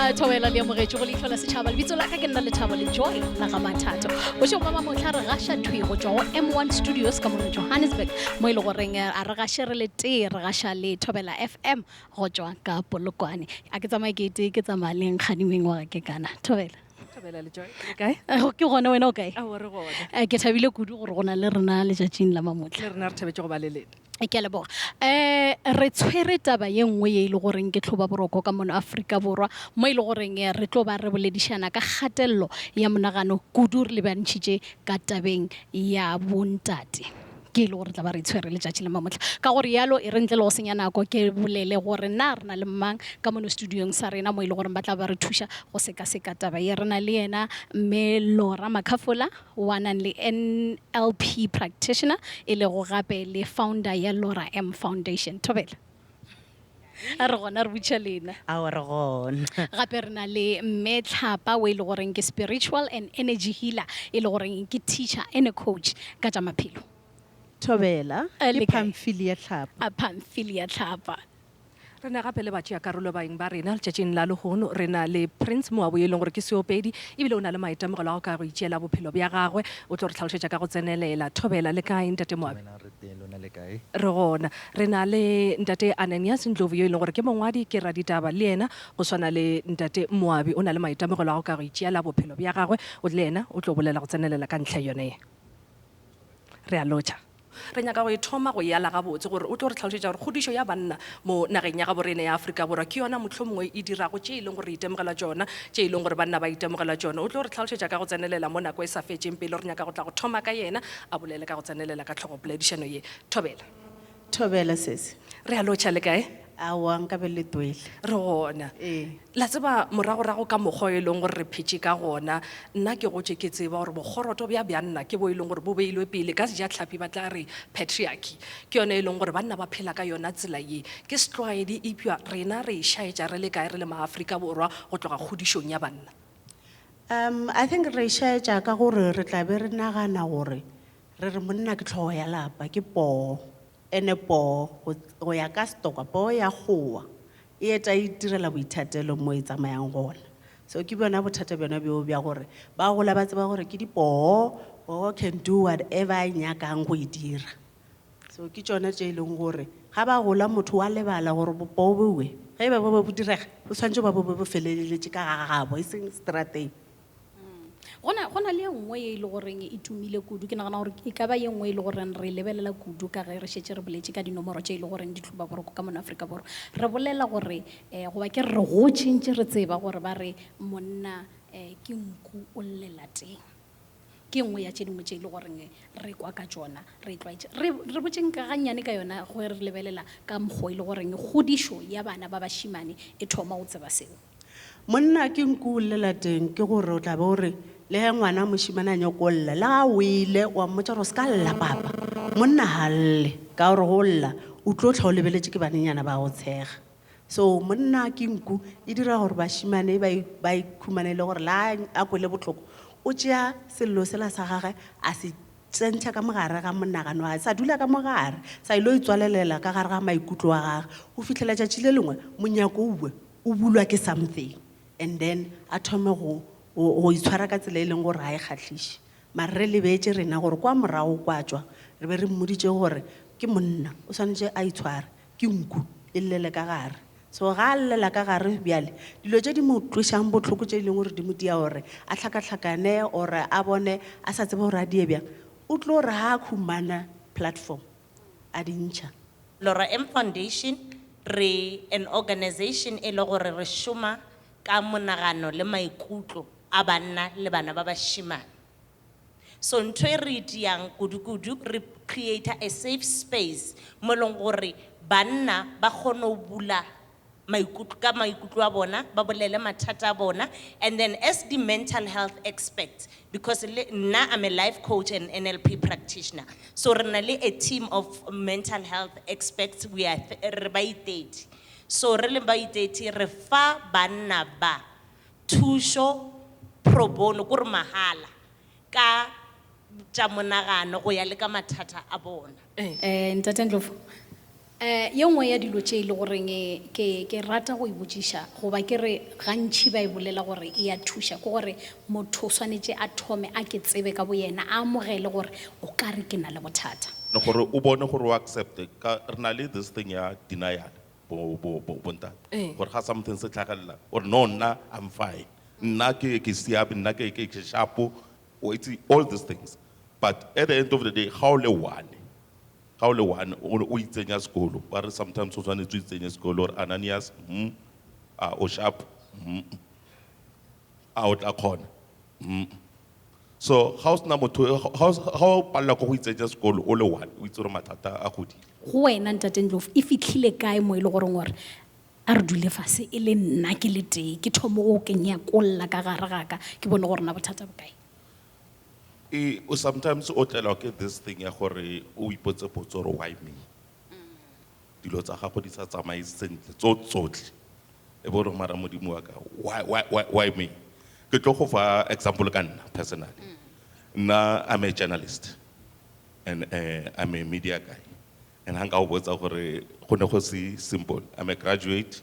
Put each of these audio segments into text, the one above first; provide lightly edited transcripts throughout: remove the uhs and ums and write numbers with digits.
A thobela le amogetše go Leihlo la Setšhaba. Lebitso la ka ke nna Lethabo le Joy la ga Mathato. Bošego ba mamohla re gaša thwi go tšwa go M1 Studios ka mono Johannesburg, mo e le goreng a re gaše re le tee, re gaša le Thobela FM go tšwa ka Polokwane. A ke tsamaye ke tee, ke tsamaya le nkgadimeng wa ga Kekana. Thobela. Thobela le Joy, le kae? Ke gona, wena o kae? Aowa, re gona. Ke thabile kudu gore go na le rena letšatšing la mamohla. Le rena re thabetše go ba le lena. Ke a leboga. Um re tshwere taba ye nngwe ye e le goreng ke tlhobaboroko ka mono Afrika Borwa, mo e le goreng re tlo ba re boledišana ka kgatelelo ya monagano kudu re lebantšhitše ka tabeng ya bontate. Ke e le gore tla ba re tshwere letšatši la mamohla. Ka go realo e re ntle le go senya nako ke bolele gore na re na le mang ka mono studiong sa rena mo e le goreng ba tla ba re thuša go sekaseka taba ye. Re na le yena Mme Laura Makhafola, wa nang le NLP practitioner e lego gape le founder ya Laura M Foundation. Thobela. A re gona re butša lena. Ao re gona. Gape re na le Mme Tlhapa o e le goreng ke spiritual and energy healer e le goreng ke teacher and a coach ka tša maphelo. Thobela, Eh, ke le kae? Pamphilia Tlhapa. A Pamphilia Tlhapa. Re na gape le batšeakarolo baeng ba rena letšatšing la lehono. Re na le Prince Moabo yo e leng gore ke seopedi ebile o na le maitemogelo a go ka go itšeela bophelo bja gagwe. O tlo re hlalošetša ka go tsenelela. Thobela, le kae Ntate Moabi? Dumelang, re teng, lona le kae? Re gona. Re na le Ntate Ananias Ndlovu yo e leng gore ke mongwadi, ke raditaba le yena go swana le Ntate Moabi o na le maitemogelo a go ka go itšeela bophelo bja gagwe. O le yena o tlo bolela go tsenelela ka ntlha yone ye. Re a lotšha. Re nyaka go e thoma go e ala gabotse gore o tlo re hlalošetša gore kgodišo ya banna mo nageng ya gaborena ya Afrika Borwa ke yona mohlomongwe e dirago tše e leng gore re itemogela tšona, tše e leng gore banna ba itemogela tšona. O tlo re hlalošetša ka go tsenelela mo nako e sa fetšeng pelo. Re nyaka go tla go thoma ka yena a bolele ka go tsenelela ka tlhogopoledišano ye. Thobela. Thobela sesi. Re a lotšha, le kae? Aowa, nka be le twele. Re gona. Ee. La tseba, moragorago ka mokgwa o e leng gore re phetše ka gona, nna ke gotše ke tseba gore bokgoroto bja bjanna ke bo e leng gore bo beilwe pele. Ka sejahlapi ba tla re patriarchy. Ke yona e leng gore banna ba phela ka yona tsela ye. Ke setlwaedi, eupša rena re e šaetša re le kae re le Maafrika Borwa go tloga kgodišong ya banna? Um, I think re e šaetša ka gore re tla be re nagana gore re re monna ke hlogo ya lapa, ke poo. Ene poo, go, go ya ka setokwa, poo ya goa. E eta e itirela boithatelo mo e tsamayang gona. So ke bjona bothata bjona bjo bja gore ba gola ba tseba gore ke dipoo, poo can do whatever a e nyakang go e dira. So ke tšona tše e leng gore ga ba gola motho wa lebala gore bopoo bowe ge e ba bo be bo direga bo swanetše ba bo be bo feleletše ka ga gabo e seng strateng. Go na, go na le ye nngwe ye e le goreng e tumile kudu. Ke nagana gore e ka ba ye nngwe e le goreng re e lebelela kudu ka ge re šetše re boletše ka dinomoro tše e le goreng di hloba boroko ka mono Afrika Borwa. Re bolela gore, um goba ke re re gotše ntše re tseba gore ba re monna um ke nku o llela teng. Ke ye nngwe ya tše dingwe tše e le goreng re kwa ka tšona, re e tlwaetše. Re, re botšeng ka gannyane ka yona ge re lebelela ka mokgwa o e le goreng kgodišo ya bana ba bašemane e thoma go tseba seo. Monna ke nku o llela teng, ke gore o tla be o re le ge ngwana mošemane a nyako lla, le ga o ile wa mmotša gore o se ka lla papa, monna ga a lle ka gore go lla o tlo tlha o lebeletše ke banenyana ba go tshega. So monna ke nku e dira gore bašemane ba ba ikhumane e le gore la a kwele bohloko o tšea sello sela sa gagwe a se tsentšha ka mogare ga monagano wa gage, sa dula ka mogare, sa ilo itswalelela ka gare ga maikutlo a gagwe go fihlela tšatši le lengwe monyako owe o bulwa ke something and then a thome go, go, go itshwara ka tsela e leng gore ga e kgahliše. Mare re lebetše rena gore kwa morago kwa tšwa re be re mmoditše gore ke monna, o swanetše a itshware, ke nku e llele ka gare. So ga a llela ka gare bjale, dilo tše di mo kwešang bohloko tše e leng gore di mo dia gore a hlakahlakane or a bone a sa tsebe gore a die bjang, o tlo re ga a khumana platform a di ntšha. Lora M Foundation re an organization e le gore re šoma ka monagano le maikutlo a banna le bana ba bašemane. So ntho e re e diang kudu-kudu, re create a safe space mo e leng gore banna ba kgone go bula maikutlo, ka maikutlo a bona, ba bolele mathata a bona, and then as the mental health experts, because le nna I'm a life coach and NLP practitioner, so re na le a team of mental health experts, we are re ba 30. So re le ba 30 re fa banna ba thušo pro bono, kore mahala, ka tša monagano go ya le ka mathata a bona. Ntate Ndlovu. Um ye nngwe ya dilo tše e le goreng ke ke rata go e botšiša goba ke re gantši ba e bolela gore e a thuša ke gore motho o swanetše a thome a ke tsebe ka boyena, a amogele gore o ka re ke na le bothata. Le gore o bone gore o accept ka re na le this thing ya denial bo bo bo bontate. Ee. Gore ga something se tlhagelela o re no nna I'm fine. Nna ke ke siame, nna ke ke ke sharp, o itse all these things. But at the end of the day ga o le one, ga o le one o o itsenya sekolo. Ba re sometimes o tshwanetse o itsenye sekolo gore Ananias, a o sharp, a o tla kgona. So ga o sena motho, ga o palelwa ke go itsenya sekolo o le one, o itse gore mathata a godile. Go wena Ntate Ndlovu, e fihlile kae mo e le goreng gore a re dule fase e le nna ke le tee, ke thome go ke nyakolla ka gare ga ka, ke bone gore na bothata bo kae? E, o sometimes o tlelwa ke this thing ya gore o ipotse potso gore why me? Dilo tsa gago di sa tsamaye sentle, tso tsotlhe. E bo re mara Modimo wa ka, why, why, why, why me? Ke tlo go fa example ka nna personally. Nna I'm a journalist and I'm a media guy. And ha nka o botsa gore go ne go se simple. I'm a graduate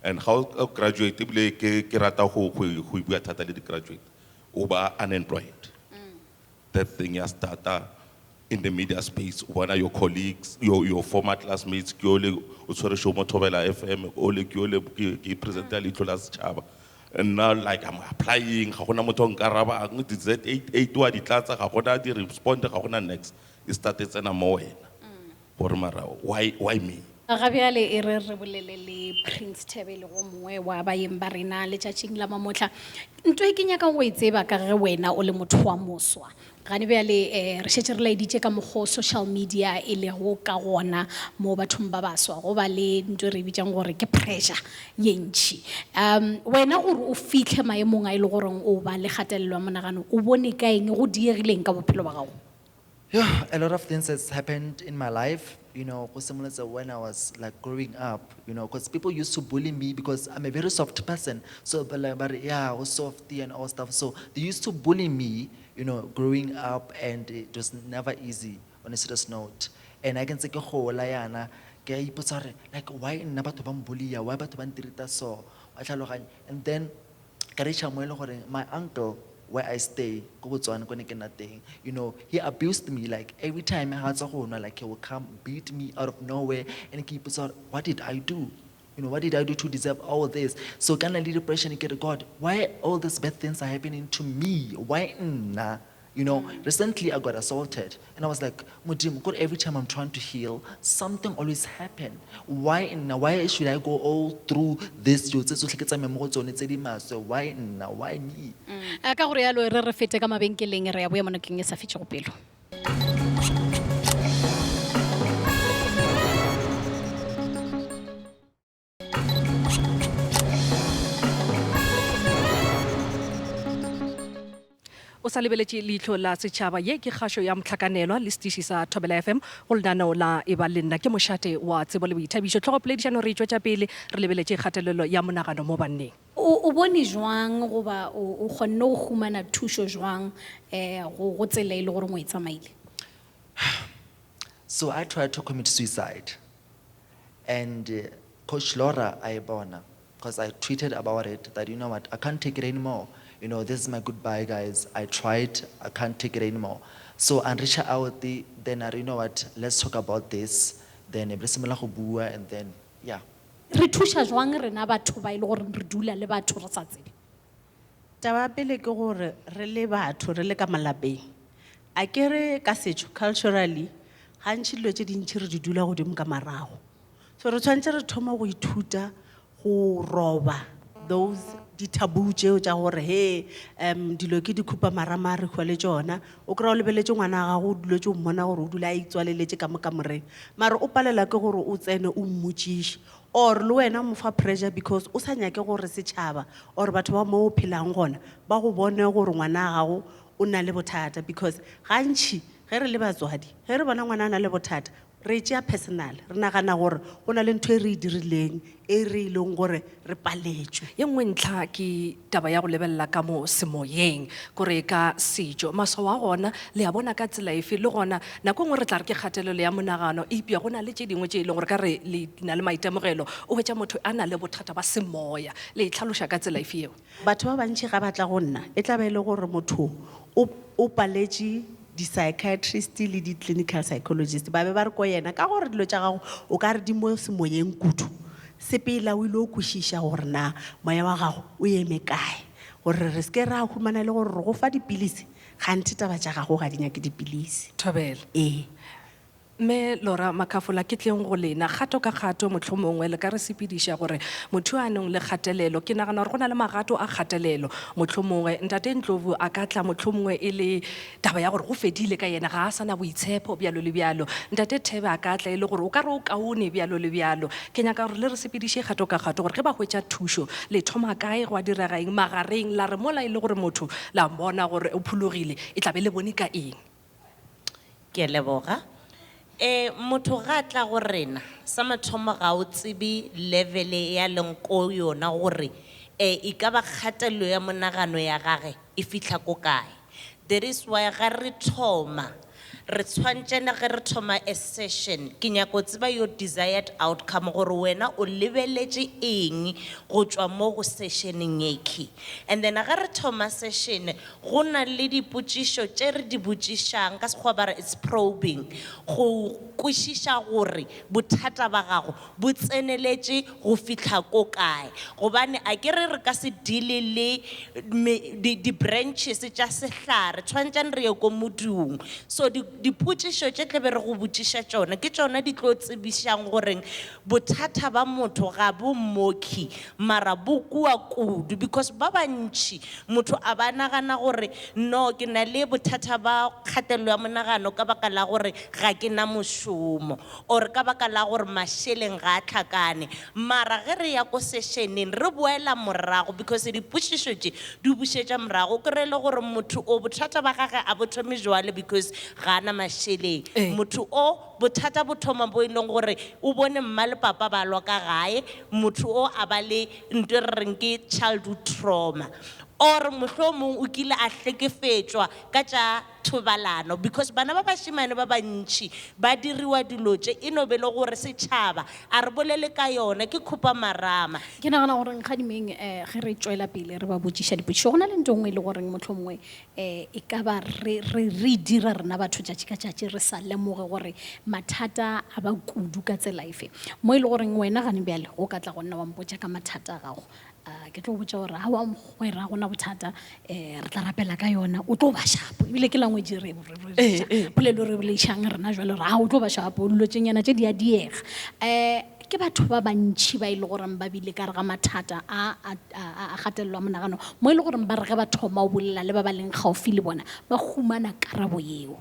and ga o graduate ebile ke ke rata go go go bua thata le di graduate. O ba unemployed. That thing ya starter in the media space, o bona your colleagues, your former classmates, ke ole o tshwere show mo Thobela FM, ole ke ole ke ke presenter Leihlo la Setjhaba. And now like I'm applying, ga gona motho o nkarabang, di Z eight eight wa di tlatsa, ga gona di respond, ga gona next. E start e tsena mo wena. Gore mara, why me? Ga bjale e re re bolele le Prince Thebe le go mongwe wa baeng ba rena letšatšing la mamotla. Ntho e ke nyakang go e tseba ka ge wena o le motho wa moswa. Gane bjale re šetše re laeditše ka mokgwa o social media e lego ka gona mo bathong ba baswa, go ba le ntho e re e bitsang gore ke pressure ye ntši. Wena gore o fihle maemong a e le goreng o ba le kgatelelo ya monagano, o bone ka eng, go diegileng ka bophelo ba gago? Yeah, a lot of things has happened in my life, you know, go simolotse when I was like growing up, you know, because people used to bully me because I'm a very soft person. So, but like, but yeah, I was softy and all stuff. So they used to bully me, you know, growing up, and it was never easy on a serious note. And I can say, ke gola yana, ke a ipotsa hore, like, why nna batho ba mbully-a? Why batho ba ntirita so? Wa tlhaloganya? And then, ka reach-a mo e leng gore my uncle, where I stay, ko Botswana, ko ne ke nna teng, you know, he abused me, like every time ha tswa go nwa, like he would come beat me out of nowhere, and ke ipotsa hore, what did I do? You know, what did I do to deserve all this? So ka nna le depression, ke re, God, why all these bad things are happening to me? Why nna? You know, recently I got assaulted, and I was like, Modimo, God, every time I'm trying to heal, something always happen. Why nna? Why should I go all through this? Dilo tse tsotlhe ke tsamaya mo go tsone tse di maswe. Why nna? Why me? Ka gore yalo re re fete ka mabenkeleng, re ya boya mo nakong e sa fetšego pelo. O sa lebeletše Leihlo la Setšhaba. Ye ke kgašo ya mohlakanelwa le setiši sa Thobela FM go lenaneo la Eba le Nna. Ke mošate wa tsebo le boithabišo. Tlhogopoledišano re e tšwetša pele re lebeletše kgatelelo ya monagano mo banneng. O bone jwang goba o kgonne go humana thušo jwang, go tsela e le gore o e tsamaile? So I tried to commit suicide. And Coach Laura Aibona, because I tweeted about it, that you know what, I can't take it anymore. You know, this is my goodbye, guys. I tried, I can't take it anymore. So I reached out, the, then I, you know what, let's talk about this. Then e be simolola go bua, and then, yeah. Re thuša jwang rena batho ba e le gore re dula le batho re sa tsebe? Taba ya pele ke gore re le batho, re le ka malapeng. A ke re ka setšo, culturally, gantši dilo tše dintši re di dula godimo ka marago. So re tshwanetse re thome go ithuta go roba those di-taboo tšeo tša gore he, dilo ke dikhupamarama re hwa le tšona. O kry-a o lebeletse ngwana wa gago, o duletse o mmona gore o dula a itswaleletse ka mo kamoreng. Mara o palelwa ke gore o tsene o mmotšiše. Or le wena o mo fa pressure because o sa nyake gore setšhaba or batho ba mo o phelang gona ba go bone gore ngwana wa gago o na le bothata. Because gantši ge re le batswadi, ge re bona ngwana a na le bothata, Re e tšea personal, re nagana gore go na le ntho e re e dirileng e re e leng gore re paletšwe. Ye nngwe ntlha ke taba ya go lebelela ka mo semoyeng, kore ka setšo. Maswao a gona le a bona ka tsela efe? Le gona nako e nngwe re tla re ke kgatelelo ya monagano, eupša go na le tše dingwe tše e leng gore ka re le na le maitemogelo, o hwetša motho a na le bothata ba semoya. Le e hlaloša ka tsela efe yeo? Batho ba bantši ga ba tla go nna, e tla be e le gore motho o, o paletše di-psychiatrist le di-clinical psychologist. Ba be ba re ko yena, ka gore dilo tša gago o ka re di mo semoyeng kudu, sepela o ile o kwešiša gore na moya wa gago o eme kae, gore re se ke ra humana e le gore re go fa dipilisi, kganthe taba tša gago ga di nyake dipilisi. Thobela. Ee. Mme Laura Makhafola, ke tleng go lena kgato ka kgato, mohlomongwe le ka re sepediša gore motho yo a nong le kgatelelo, ke nagana gore go na le magato a kgatelelo, mohlomongwe Ntate Ndlovu a ka tla mohlomongwe e le taba ya gore go fedile ka yena, ga a sa na boitshepo bjalo le bjalo. Ntate Thebe a ka tla e le gore o ka re o kaone bjalo le bjalo. Ke nyaka gore le re sepediše kgato ka kgato gore ge ba hwetša thušo, le thoma kae, gwa direga eng magareng, la re mola e le gore motho la mmona gore o phologile, e tla be le bone ka eng? Ke a leboga. Eh, motho ga a tla go rena, sa mathomo ga o tsebe level ya leng ko yona gore, eh, e ka ba kgatello ya monagano ya gage e fihla ko kae. That is why ga re thoma, re tshwantšene ge re thoma a session, ke nyaka go tseba your desired outcome gore wena o lebeletše eng go tšwa mo go sessioneng ye key. And then ga re thoma session, go na le dipotšišo tše re di botšišang, ka Sekgowa ba re it's probing, go kwešiša gore bothata ba gago bo tseneletše go fihla ko kae. Gobane a ke re re ka se deal-e le me, di, di-branches tša sehlare, tshwantšane re ye ko modung. So di, dipotšišo tše tla be re go botšiša tšona, ke tšona di tlo tsebišang goreng bothata ba motho ga bo mmoki, mara bo kua kudu. Because ba bantši motho a ba nagana gore no, ke na le bothata ba kgatelelo ya monagano ka baka la gore ga ke na mošomo, or ka baka la gore mašeleng ga a tlhakane. Mara ge re ya ko sessioneng re boela morago, because dipotšišo tše di bušetša morago. O kry-e le gore motho o bothata ba gage a bo thome jwale because ga a na mašeleng. Motho o bothata bo thoma bo e leng gore o bone mma le papa ba lwa ka gae, motho o a ba le ntho e re reng ke childhood trauma, or mohlomong o kile a hlekefetšwa ka tša thobalano, because bana ba bašemane ba bantši ba diriwa dilo tše, e no be le gore setšhaba a re bolele ka yona, ke khupamarama. Ke nagana gore nkgadimeng, ge re tšwela pele re ba botšiša dipotšišo, go na le ntho e nngwe e le goreng mohlomongwe, e ka ba re, re, re e dira rena batho tšatši ka tšatši re sa lemoge gore mathata a ba kudu ka tsela efe. Mo e le goreng wena gane bjale o ka tla go nna wa mpotša ka mathata a gago, ke tlo botša gore aowa mogwera ga gona bothata, re tla rapela ka yona, o tlo ba shapo. Ebile ke language re, re, re, re, polelo re boledišang rena jwale gore, a o tlo ba shapo, dilo tše nyana tše di a diega. Ke batho ba bantši ba e le goreng ba bile ka re ga mathata a, a, a, a, a kgatelelo ya monagano, mo e le goreng ba re ge ba thoma go bolela le ba ba leng gaufi le bona, ba humana karabo yeo.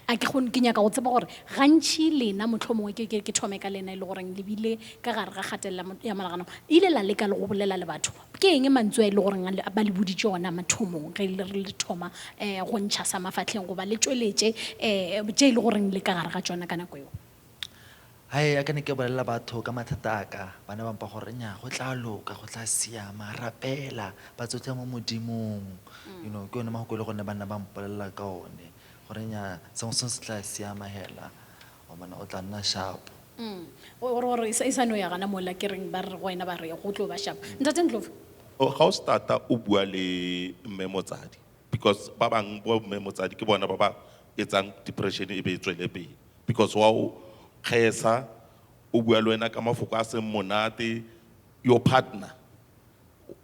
A ke kgone, ke nyaka go tseba gore gantši lena mohlomongwe ke, ke, ke thome ka lena e le goreng le bile ka gare ga kgatelelo ya monagano, ile la leka le go bolela le batho. Ke eng mantswe a e le goreng a le, ba le boditše ona mathomong ge le re le thoma, go ntšha sa mafahleng goba le tšweletše, tše e le goreng le ka gare ga tšona ka nako eo? Hai, a ka ne ke bolelela batho ka mathata a ka, ba ne ba mpa gore nya, go tla loka, go tla siama, rapela, ba tsotlhe mo Modimong. You know, ke yone mahoko e le gone ba nna ba mpolelela ka one, gore nya, sengwe se se tla siama hela, o bona, o tla nna sharp. Gore, gore, e sa, e sa no ya gana mola ke reng ba re go wena ba re go tlo ba sharp. Ntate Ndlovu. O, ga o starta o bua le mme motsadi, because ba bang bo mme motsadi ke bona ba ba etsang depression e be e tswele pele, because wa o kgesa, o bua le wena ka mafoko a seng monate, your partner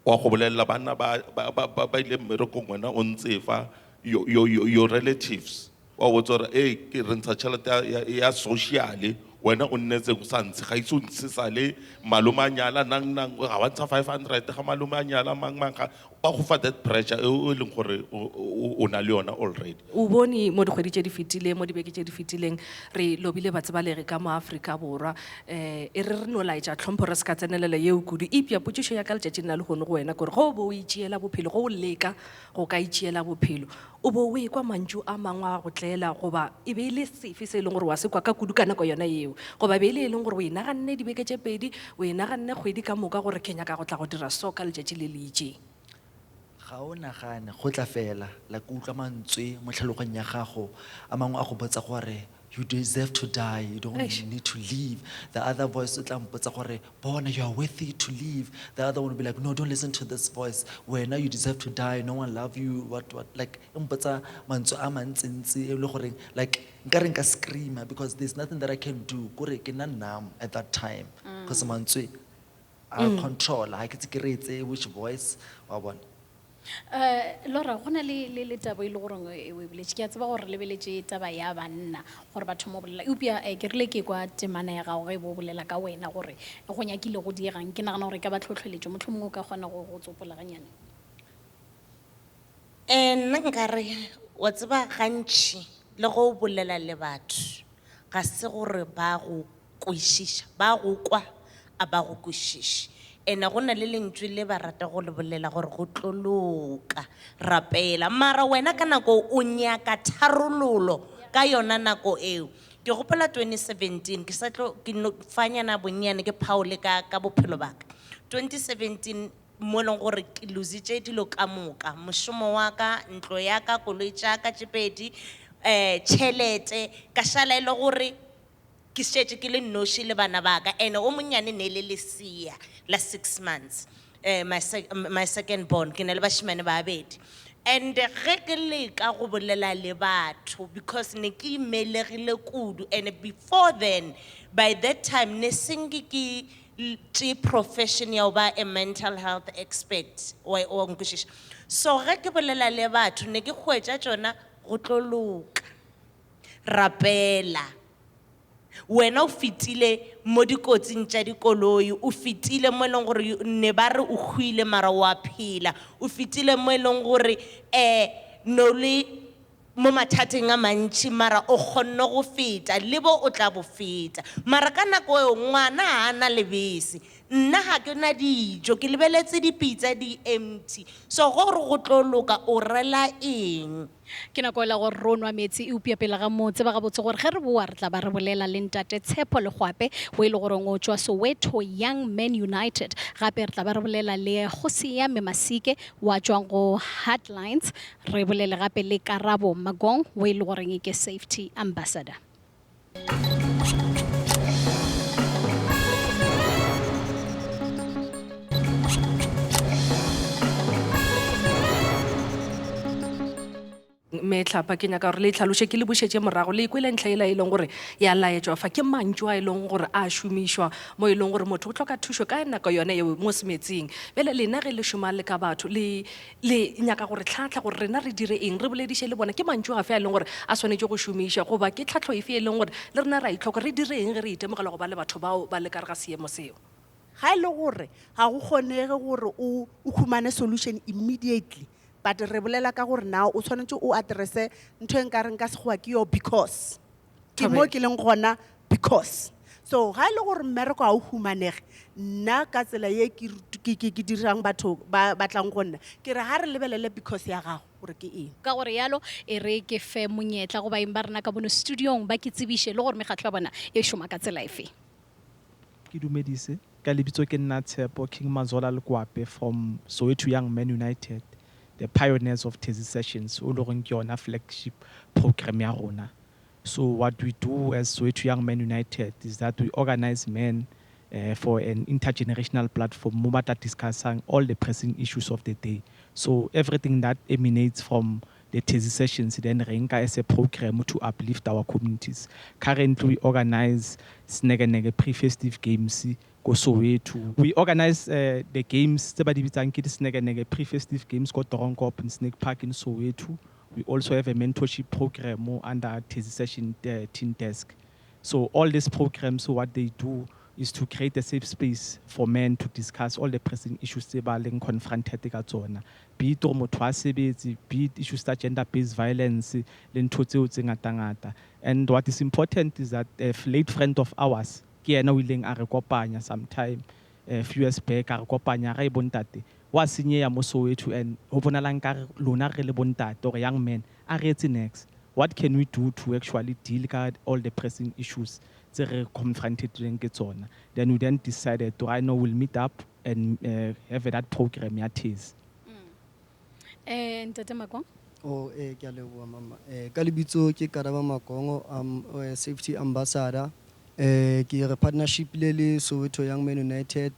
wa go bolelela banna ba, ba, ba, ba, ba ile mmerekong wena o ntse fa, your, your, your, your relatives wa botsa gore, ee, ke re ntsha tšhelete ya, ya, ya social, Wena o nnetseng o sa ntshe, ga ise o ntshe sale malome a nyala nang nang, ga wa ntsha 500 ga malome a nyala mang mang ga, ba go fa that pressure e o e leng gore o na le yona already. O bone mo dikgwedi tše di fetileng, mo dibeke tše di fetileng, re lobile batsebalegi ka mo Afrika Borwa. Um e re re no laetša tlhompho re se ka tsenelela yeo kudu. Eupša potšišo ya ka letšatšing la lehono go wena ke gore ge o be o itšeela bophelo, ge o leka go ka itšeela bophelo, o be o ekwa mantšu a mangwe a go tlela goba e be e le sefe se e leng gore wa se kwa ka kudu ka nako yona yeo? Goba e be e le e leng gore o e naganne dibeke tše pedi, o e naganne kgwedi ka moka gore ke nyaka go tla go dira so ka letšatši le le itšeng? Ga o nagane, go tla fela, like o utlwa mantswe mo tlhaloganyong ya gago, a mangwe a go botsa gore you deserve to die, you don't Eish. need to live. The other voice o tla mpotsa gore bona, you are worthy to live. The other one will be like, no, don't listen to this voice, wena you deserve to die, no one love you, what, what, like e mpotsa mantswe a mantsintsi e le goreng like nkare nka screama because there's nothing that I can do, kore ke nna numb at that time because mantswe a control, ha ke tse ke reetse which voice, wa bona. Laura, go na le, le, le taba e le goreng o e boletše. Ke a tseba gore re lebeletše taba ya banna gore ba thoma go bolela, eupša ke rile ke kwa temana ya gago ge e bo bolela ka wena gore go nyakile go diegang. Ke nagana gore e ka ba tlhohleletšo, mohlomongwe o ka kgona go tsopola ganyane. Nna nkare wa tseba gantši le go bolela le batho ga se gore ba go kwešiša, ba go kwa a ba go kwešiše. Ene go na le lentswe le ba rata go le bolela gore go tlo loka, rapela. Mara wena ka nako o nyaka tharololo ka yona nako eo. Ke gopola 2017, ke sa tlo, ke no fanyana bonnyane ke phaole ka bophelo ba ka. 2017 mo e leng gore ke lositše dilo ka moka, mošomo wa ka, ntlo ya ka, koloi tša ka tše pedi, tšhelete, ka šala e le gore ke šetše ke le noši le bana ba ka. Ene o monnyane ne le lesea la 6 months, my second born, ke na le bashimane ba babedi. And ge ke leka go bolela le batho because ne ke imelegile kudu, and before then by that time ne senke ke tše profession ya ho ba a mental health expert, wa nkwešiša. So ge ke bolela le batho ne ke hwetša tšona go tlo loka, rapela. Wena o fetile mo dikotsing tša dikoloi, o fetile mo e leng gore ne ba re o hwile mara o a phela, o fetile mo e leng gore no le mo mathateng a mantši mara o kgonne go feta, le bo o tla bo feta. Mara ka nako eo ngwana ha a na lebese, nna ha ke na dijo, ke lebeletse dipitsa di empty. So gore go tlo loka o rela eng? Ke nako la gore re nwa metsi, eupša pele ga moo tseba gabotse gore ge re boa re tla ba re bolela le ntate Tshepo Lekgwape o e le goreng o tšwa Soweto Young Men United. Gape re tla ba re bolela le Kgosiyame Masike wa tšwang go Hardlines, re bolele gape le Karabo Magong o e le goreng ke safety ambassador. Metlhapa, ke nyaka gore le tlhaloše ke le bušetše morago, le ikwele ntlha ela e leng gore ya laetšwa fa ke mantšu a e leng gore a šomišwa mo e leng gore motho o hloka thušo ka nako yone eo mo semetsing. Bjale lena ge le šoma le ka batho le le nyaka gore tlhahla gore rena re dire eng, re bolediše le bona, ke mantšu afe a e leng gore a swanetše go šomišwa goba ke tlhahlo efe e leng gore le rena ra itlhoka, re dire eng ge re itemogela go ba le batho bao ba le ka re ga seemo seo? Ga e le gore ga go kgonege gore o humane solution immediately, but re bolela ka gore now o tshwanetse o addresse ntho e nkareng ka sekgowa ke yo because ke mo ke leng gona because. So ga e le gore mmereko ga o humanege, nna ka tsela ye ke dirang batho ba batlang go nna, ke re ha re lebelele because ya gago gore ke eng. Ka gore yalo e re ke fe monyetla go baeng ba rena ka bono studiong ba ke tsebiše le gore mekgatlo ya bona e šoma ka tsela efe. Ke dumedise, ka lebitso ke nna Tshepo King Mazola Lekwape from Soweto Young Men United, the pioneers of Thezi Sessions, o le goreng ke yona flagship program ya rona. So what we do as Soweto Young Men United is that we organize men for an intergenerational platform mo ba tla discussang all the pressing issues of the day. So everything that emanates from the Thezi Sessions, then re nka as a program to uplift our communities. Currently we organize Snegenege pre-festive games ko Soweto. We organize the games tse ba di bitsang ke di Snegenege pre-festive games ko Toronkop and Snake Park in Soweto. We also have a mentorship program under Thezi Session Teen Desk. So all these programs, what they do is to create a safe space for men to discuss all the pressing issues tse ba leng confronted ka tsona. Be it hore motho ha sebetse, be it issues tsa gender based violence le ntho tseo tse ngata-ngata. And what is important is that a late friend of ours, ke yena o ileng a re kopanya sometime a few years back, a re kopanya, a re bontate, wa senyeha mo Soweto and ho bonahala nkare lona re le bontate or young men, a re etse next. What can we do to actually deal ka all the pressing issues tse re confronted ke tsona? Then we then decided to, I know we'll meet up and have that program ya Thezi. Ntate Makwang? Oh, ke a leboha mama. Ka lebitso ke Karaba Makongo, I'm a safety ambassador. Ke re partnership le le Soweto Young Men United.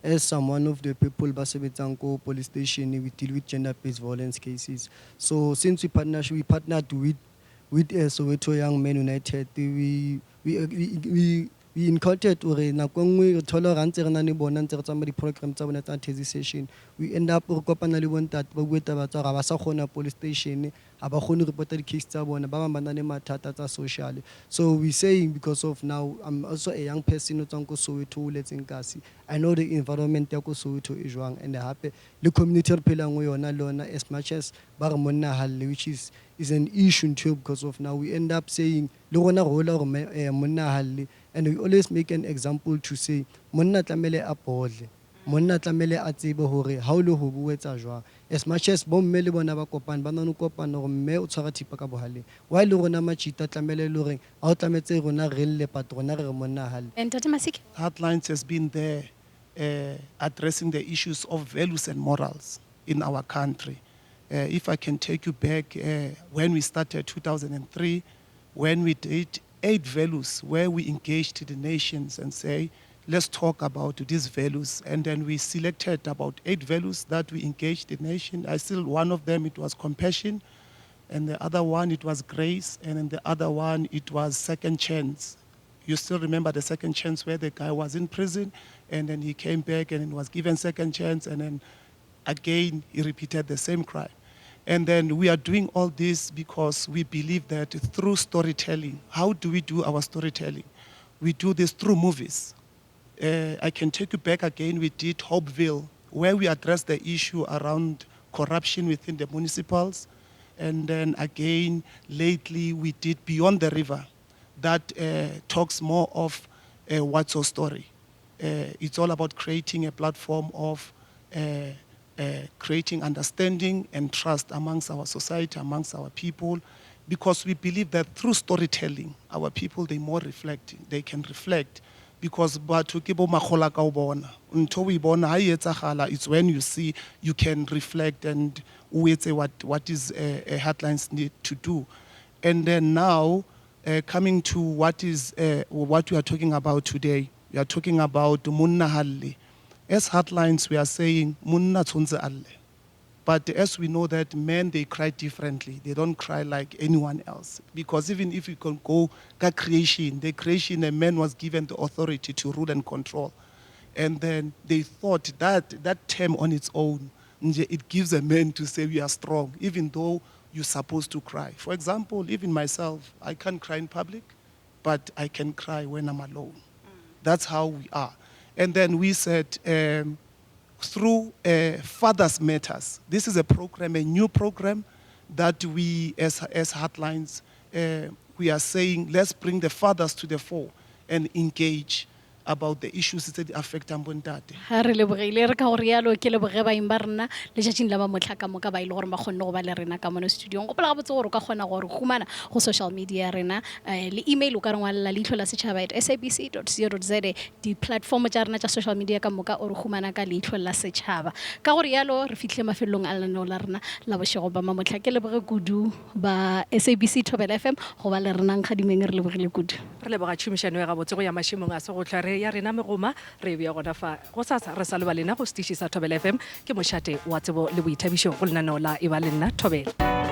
As I'm one of the people ba sebetsang ko police station, we deal with gender-based violence cases. So since we partnership, we partnered with Soweto Young Men United, we encountered hore nako e nngwe re thola hore ha ntse re na le bona, ntse re tsamaya di-program tsa bona tsa Thezi session, we end up re kopana le bontate ba bue taba tsa hore ha ba sa kgona police station, ha ba kgone ho report-a di-case tsa bona, ba bang ba na le mathata tsa social. So we saying because of now I'm also a young person o tswang ko Soweto, o holetseng kasi, I know the environment ya ko Soweto e jwang, and hape le community re phelang ho yona le yona, as much as ba re monna ha lle, which is an issue ntho eo, because of now we end up saying le rona re hola hore monna ha lle, and we always make an example to say monna tlamehile a bodle, monna tlamehile a tsebe hore ha o le hobe o etsa jwang. As much as bomme le bona ba kopane, ba na le ho kopana hore mme o tshwara thipa ka bohaleng, why le rona matjhita tlamehile le hore ha o tlametse rona re lle, but rona re re monna ha lle. Ntate Masike? Heartlines has been there addressing the issues of values and morals in our country. If I can take you back, when we started 2003, when we did 8 values, where we engaged the nations and say, let's talk about these values. And then we selected about 8 values that we engaged the nation. I still, one of them, it was compassion. And the other one, it was grace. And then the other one, it was second chance. You still remember the second chance where the guy was in prison, and then he came back and was given second chance, and then again, he repeated the same crime. And then we are doing all this because we believe that through storytelling, how do we do our storytelling? We do this through movies. I can take you back again. We did Hopeville, where we addressed the issue around corruption within the municipals. And then again, lately, we did Beyond the River, that talks more of what's your story. It's all about creating a platform of creating understanding and trust amongst our society, amongst our people, because we believe that through storytelling, our people, they more reflect, they can reflect, because batho ke bo makgola ka o bona. Ntho o e bona ha e etsahala, it's when you see, you can reflect and o etse what is Heartlines need to do. And then now, coming to what we are talking about today, we are talking about monna ha lle. As Heartlines, we are saying monna tshwantse a lle. But as we know that men, they cry differently. They don't cry like anyone else. Because even if you can go ka creation, the creation, a man was given the authority to rule and control. And then they thought that that term on its own, nje, it gives a man to say we are strong, even though you're supposed to cry. For example, even myself, I can't cry in public, but I can cry when I'm alone. That's how we are. And then we said, through Fathers Matters, this is a program, a new program that we as Heartlines, we are saying, let's bring the fathers to the fore and engage about the issues that affect bontate. Ha re lebogile, re ka go rialo ke leboge baeng ba rena letšatšing la ba mohla ka moka ba ile gore ba kgonne go ba le rena ka mono studiong. Gopola gabotse gore o ka kgona gore humana go social media ya rena, le email o ka re ngwalela leihlo la setšhaba at S A B C dot C O dot Z A. Di-platform tša rena tša social media ka moka o re humana ka leihlo la setšhaba. Ka go rialo re fihlile mafelelong a lenaneo la rena la bošego ba mamohla. Ke leboge kudu ba SABC Thobela FM go ba le rena nkgadimeng, re lebogile kudu. Re leboga tšhomišano ya gabotse go ya mašemong a segotlha re ya rena megoma re e bea gona fa. Go sasa re sa leba lena go setiši sa Thobela FM, ke mošate wa tsebo le boithabišo go lenaneo la e ba le nna Thobela.